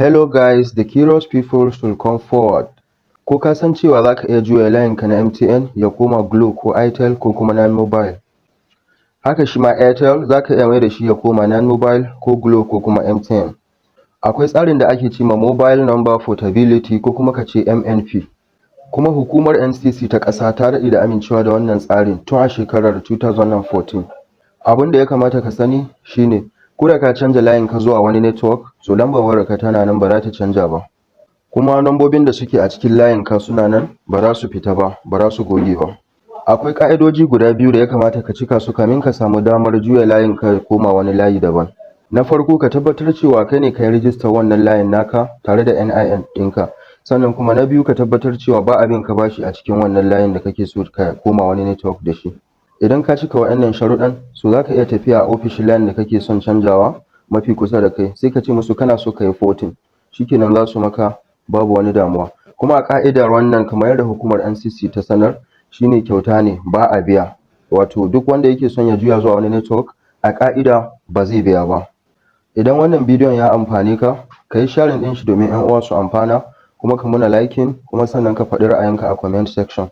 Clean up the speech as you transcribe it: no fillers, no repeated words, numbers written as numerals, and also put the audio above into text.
Hello guys, the curious people should come forward. Ko ka san cewa za ka iya juya layinka na MTN ya koma Glo ko Itel ko kuma 9mobile? Haka shi ma Airtel za ka iya mai da shi ya koma 9mobile ko Glo ko kuma MTN. Akwai tsarin da ake ce ma Mobile Number Portability, ko kuma ka ce MNP. Kuma hukumar NCC ta ƙasa ta daɗe da amincewa da wannan tsarin tun a shekarar 2014. Abin da ya kamata ka sani shi ne, ko da ka canza layinka zuwa wani network, to lambar wayarka tana nan, ba za ta canja ba. Kuma lambobin da suke a cikin layinka suna nan, ba za su fita ba, ba za su goge ba. Akwai ƙa'idoji guda biyu da ya kamata ka cika su kamin ka samu damar juya layinka ya koma wani layi daban. Na farko, ka tabbatar cewa kai ne ka yi rijistar wannan layin naka tare da NIN ɗinka. Sannan kuma na biyu, ka tabbatar cewa ba a bin ka bashi a cikin wannan layin da kake so ka koma wani network da shi. Idan ka cika waɗannan sharuɗɗan, so za ka iya tafiya a ofishin layin da kake son canjawa mafi kusa da kai, sai ka ce musu kana so ka yi porting, shi kenan za su maka, babu wani damuwa. Kuma a ƙa'idar wannan, kamar yadda hukumar NCC ta sanar, shi ne kyauta ne, ba a biya. Wato duk wanda yake son ya juya zuwa wani network, a ƙa'ida ba zai biya ba. Idan wannan bidiyon ya amfane ka, ka yi sharing ɗin shi domin ‘yan uwa su amfana, kuma ka muna liking, kuma sannan ka faɗi ra'ayinka a comment section.